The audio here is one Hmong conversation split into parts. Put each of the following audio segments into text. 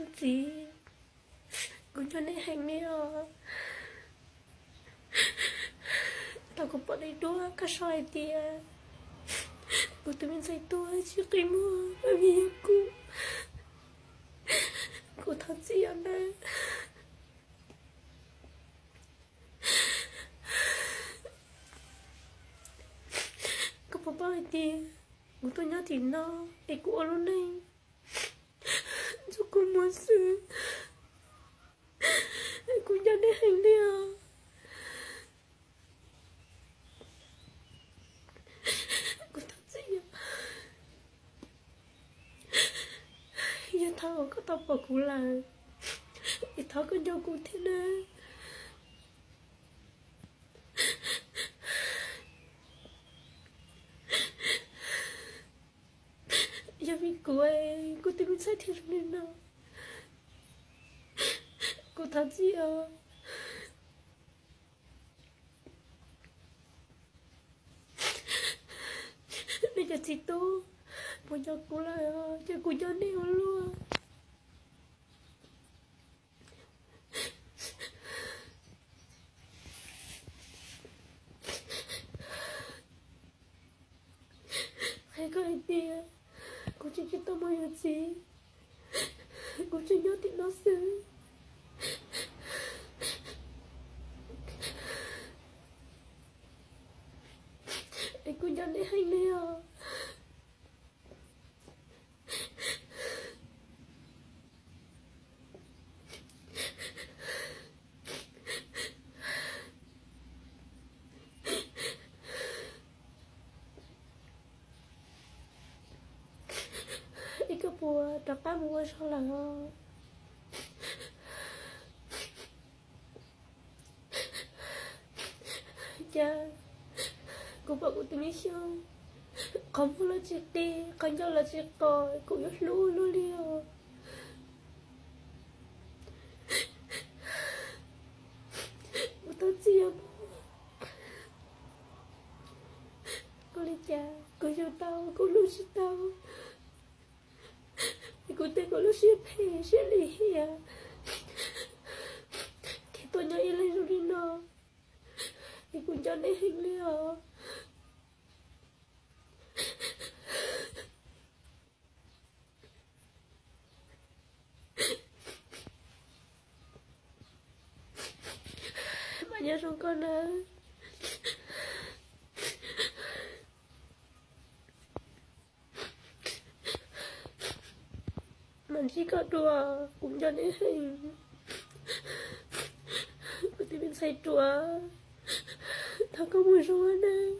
Txiv, kuv nco nej heev li os. Thaum kuv pom nej duab koj sau hais tias kuv tus me ntxhais tuag tsis qi muag vim yog kuv, kuv thov txim os nawb. Koj puas paub hais tias kuv tuaj nyob tim no es kuv ua lub neej ntxuag kua muag xwb. Kuv nco nej heev li os. Kuv thov txim os. Yog thaum koj tau pom kuv lawm es thov koj nco kuv thiab nawb. Yog vim kuv, kuv tus me ntxhais thiaj zoo li no. Kuv thov txim os. Nej cov txiv tub puas nco kuv lawm, ces kuv nco nej ua luaj. Qhia koj hais tias kuv tseem tsis tau muaj yawm txiv, kuv tseem nyob tim no xwb. Es kuv nco nej heev li os. Es koj puas rov qab mus ua zog lawm os? Cas kuv pom kuv tus me xyooj, qhov muag los tsis qi, qhov ncauj los tsis qos, kuv yuav hlub luaj li os. Kuv thov txim os. Ua li cas kuv yug tau kuv hlub tsis tau, kuv tej kuv lub siab phem siab lim hiam, khiav tuaj nyob ib leeg zoo li no, es kuv nco nej heev li os. Mas nyob zoo koj nawb. Mas ntsib koj dua, kuv nco nej heev. Kuv tus me ntxhais ruam, thov koj mus zoo nawb.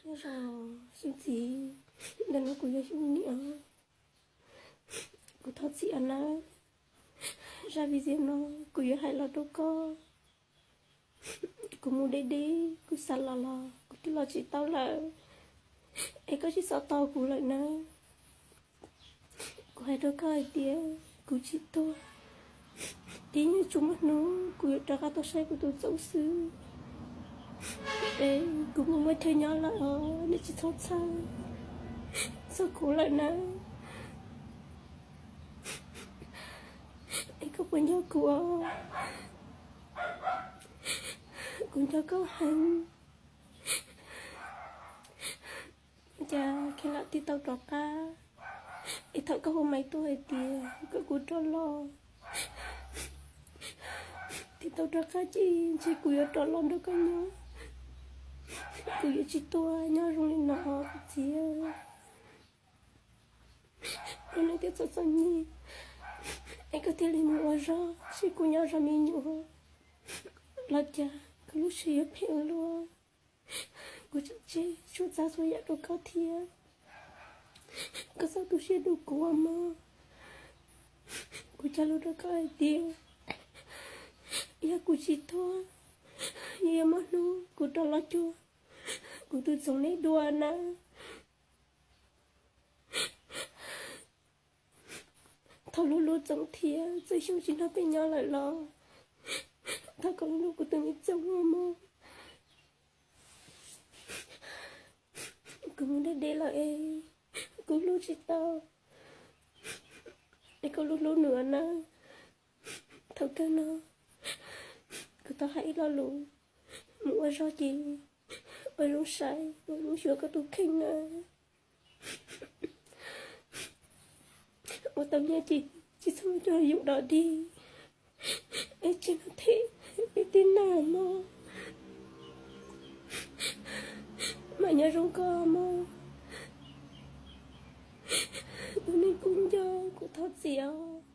Nyob zoo xyoo txiv, ntawm no kuv yog xyoo niam. Kuv thov txim nawb, zaj video no kuv yuav hais los rau koj. Kuv mus deb deb, kuv xav los los kuv twb los tsis tau lawm, es koj tsis xav tau kuv lawm nawb. Kuv hais rau koj hais tias kuv tsis tuag, tib nyuag tsuas muaj hnub kuv yuav rov qab tuaj saib kuv tus txoov xwb. Es kuv mus muaj chaw nyob lawm os, nej tsis txhob txhawj txog kuv lawm nawb. Es koj puas nco kuv os? Kuv nco koj heev. Cas kheev lam tig tau rov qab, es thaum koj hu maiv tuaj hais tias kom kuv rov los, tig tau rov qab ces ntshe kuv yuav rov los nrog koj nyob. Kuv yuav tsis tuag nyob zoo li no, txiv. Ua neej twb txom txom nyem, es koj thiaj li mus ua zog, tsis kuv nyob zov me nyuam los cas koj lub siab yuav phem ua luaj. Kuv tseem tseg txhua tsav txhua yam rau koj thiab. Koj txhob tu siab rau kuv mog. Kuv cog lus rau koj hais tias yog kuv tsis tuag, yog muaj hnub kuv rov los cuag kuv tus txoov nej dua na. Thov lub lub txoov thiab txoj xyoo tsis nrog peb nyob lawm los thov kom hlub kuv tus me txoov mog. Kuv mus deb deb lawm es kuv hlub tsis tau. Es koj hlub hlub nws na. Thaum kawg no kuv tau hais ib lo lus, mus ua zog ces ua zoo saib, ua zoo xyuas koj tus kheej na. Ua tau nyiaj ces tsis txhob coj yus dog dig, es tsis no thiab, wb tib neeg mog. Mas nyob zoo koj mog, tus neeg kuv nco, kuv thov txim os.